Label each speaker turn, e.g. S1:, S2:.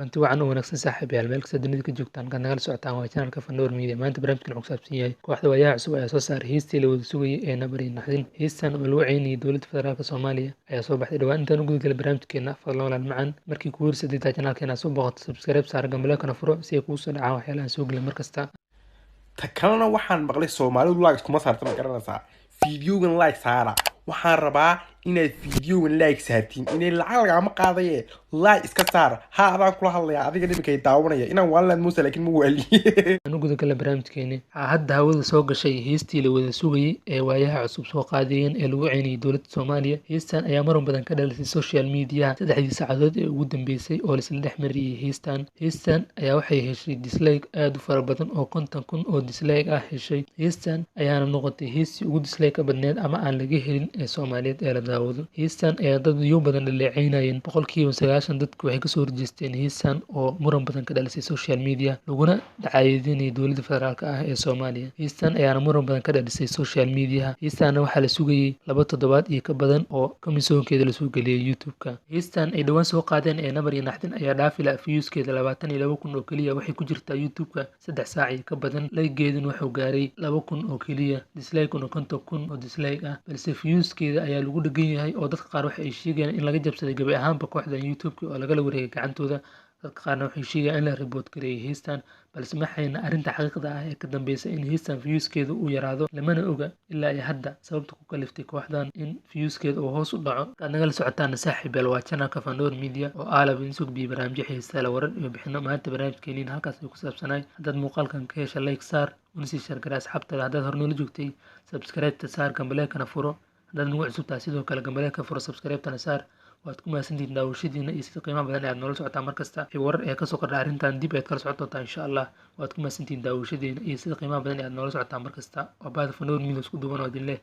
S1: Kulanti wacan oo wanaagsan, saaxiibayaal, meel kasta dunida ka joogtaan kaad nagala socotaan waa channelka Fandoor Media. Maanta barnaamijkan wuxuu ku saabsan yahay kooxda Waayaha Cusub ayaa soo saaray heestii la wada sugayay ee Nabar iyo Naxdin. Heestan oo lagu ceynayay dowladda federaalka Soomaaliya ayaa soo baxday dhawaan. Intaan u gudagalay barnaamijkeena, fadlan walaal macaan, markii kugu horreysay channelkeena soo booqato, subscribe saar, gambaleelkana furo si ay kugu soo dhacaan waxyaalaha soo gelin mar kasta.
S2: Ta kalena, waxaan maqlay Soomaalidu like kuma saarta, ma garanaysaa? Videogan like saara. Waxaan rabaa inaad videogan like saartiin. Inay lacag lagama qaadaye, like iska saar. Ha, adaan kula hadlaya, adiga dhibikay daawanaya inaan waalilaad muusa, laakiin ma waaliye.
S1: Aan u gudagalay barnaamijkeeni. Waxaa hadda hawada soo gashay heestii la wada sugayay ee Waayaha Cusub soo qaadayeen ee lagu ceynayay dowladda Soomaaliya. Heestan ayaa maran badan ka dhalisay social mediaha 3dii saacadood ee ugu dambeysay oo laisla dhex mariyey heestan. Heestan ayaa waxay heshay dislike aad u fara badan oo 50,000 oo dislike ah heshay. Heestan ayaana noqotay heestii ugu dislike badneed ama aan laga helin ee Soomaaliyeed ee la daawado. Heestan ayaa dad iyo badan dhaleeceynayeen. 90% dadku waxay kasoo horjeesteen heestan oo muran badan ka dhalisay social media, laguna dacaayadinayay dowladda federaalka ah ee Soomaaliya. Heestan ayaana muran badan ka dhalisay social mediaha. Heestanna waxaa la sugayay 2 toddobaad iyo ka badan oo kamisoonkeeda lasoo geliyay YouTube-ka. Heestan ay dhowaan soo qaadeen ee Nabar iyo Naxdin ayaa dhaafi la viewskeeda 22,000 oo keliya. Waxay ku jirtaa YouTube-ka 3 saac iyo ka badan. Like-geeduna wuxuu gaaray 2,000 oo keliya, dislike-una 50,000 oo dislike ah, balse viewskeeda ayaa lagu dhegan yahay oo dadka qaar waxa ay sheegayaan in laga jabsaday gabi ahaanba kooxdan YouTube-ka oo lagala wareegay gacantooda. Dadka qaarna waxay sheegayaan in la report gareeyay heestan, balse maxayna arrinta xaqiiqda ah ee ka dambeysa in heestan viewskeeda uu yaraado lamana oga ilaa iyo hadda sababta ku kaliftay kooxdan in viewskeeda uu hoos u dhaco. Kaad nagala socotaana, saaxiibayaal, waa channelka Fandoor Media oo aalab idin soo gudbiyay barnaamijyo xiisa leh, warar iyo bixino. Maanta barnaamijkeeniin halkaas ay ku saabsanaay. Haddaad muuqaalkan ka hesha, like saar una sii share garee asxaabtada. Haddaad hore noola joogtay, subscribe-ta saar, gambaleelkana furo. Haddaad nagu cusub tahay, sidoo kale gambaleelka furo, subscribe-tana saar. Waad ku mahadsantihiin daawashadiina iyo sida qiimaha badan ee aad noola socotaan mar kasta. Wixii warar ee kasoo kordha arrintan dib ayaad kala socon doontaa, insha Allah. Waad ku mahadsantihiin daawashadiina iyo sida qiimaha badan ee aad noola socotaan mar kasta. Waa bahda Fandoor Media isku duuban oo idin leh.